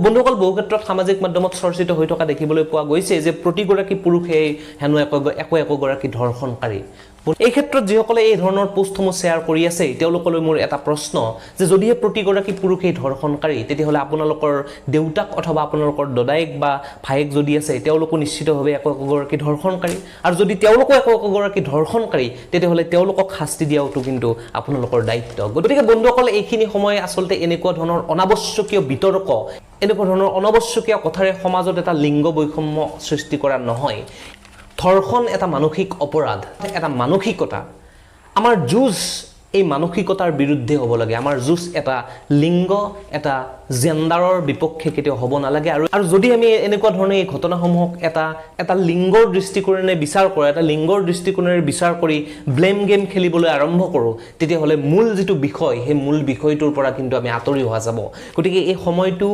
বন্ধুসকল, বহু ক্ষেত্ৰত সামাজিক মাধ্যমত চৰ্চিত হৈ থকা দেখিবলৈ পোৱা গৈছে যে প্ৰতিগৰাকী পুৰুষেই হেনো একো একোগৰাকী ধৰ্ষণকাৰী। এই ক্ষেত্ৰত যিসকলে এই ধৰণৰ পোষ্টসমূহ শ্বেয়াৰ কৰি আছে, তেওঁলোকলৈ মোৰ এটা প্ৰশ্ন যে যদিহে প্ৰতিগৰাকী পুৰুষেই ধৰ্ষণকাৰী, তেতিয়াহ'লে আপোনালোকৰ দেউতাক অথবা আপোনালোকৰ দদায়েক বা ভায়েক যদি আছে, তেওঁলোকো নিশ্চিতভাৱে একো একোগৰাকী ধৰ্ষণকাৰী। আৰু যদি তেওঁলোকো একো একোগৰাকী ধৰ্ষণকাৰী, তেতিয়াহ'লে তেওঁলোকক শাস্তি দিয়াওতো কিন্তু আপোনালোকৰ দায়িত্ব। গতিকে বন্ধুসকল, এইখিনি সময় আচলতে এনেকুৱা ধৰণৰ অনাৱশ্যকীয় বিতৰ্ক, এনেকুৱা ধৰণৰ অনাৱশ্যকীয় কথাৰে সমাজত এটা লিংগ বৈষম্য সৃষ্টি কৰা নহয়। ধৰ্ষণ এটা মানসিক অপৰাধ, এটা মানসিকতা। আমাৰ যুঁজ এই মানসিকতাৰ বিৰুদ্ধে হ'ব লাগে। আমাৰ যুঁজ এটা লিংগ, এটা জেণ্ডাৰৰ বিপক্ষে কেতিয়াও হ'ব নালাগে। আৰু যদি আমি এনেকুৱা ধৰণে এই ঘটনাসমূহক এটা লিংগৰ দৃষ্টিকোণেৰে বিচাৰ কৰোঁ, এটা লিংগৰ দৃষ্টিকোণেৰে বিচাৰ কৰি ব্লেম গেম খেলিবলৈ আৰম্ভ কৰোঁ, তেতিয়াহ'লে মূল যিটো বিষয়, সেই মূল বিষয়টোৰ পৰা কিন্তু আমি আঁতৰি অহা যাব। গতিকে এই সময়টো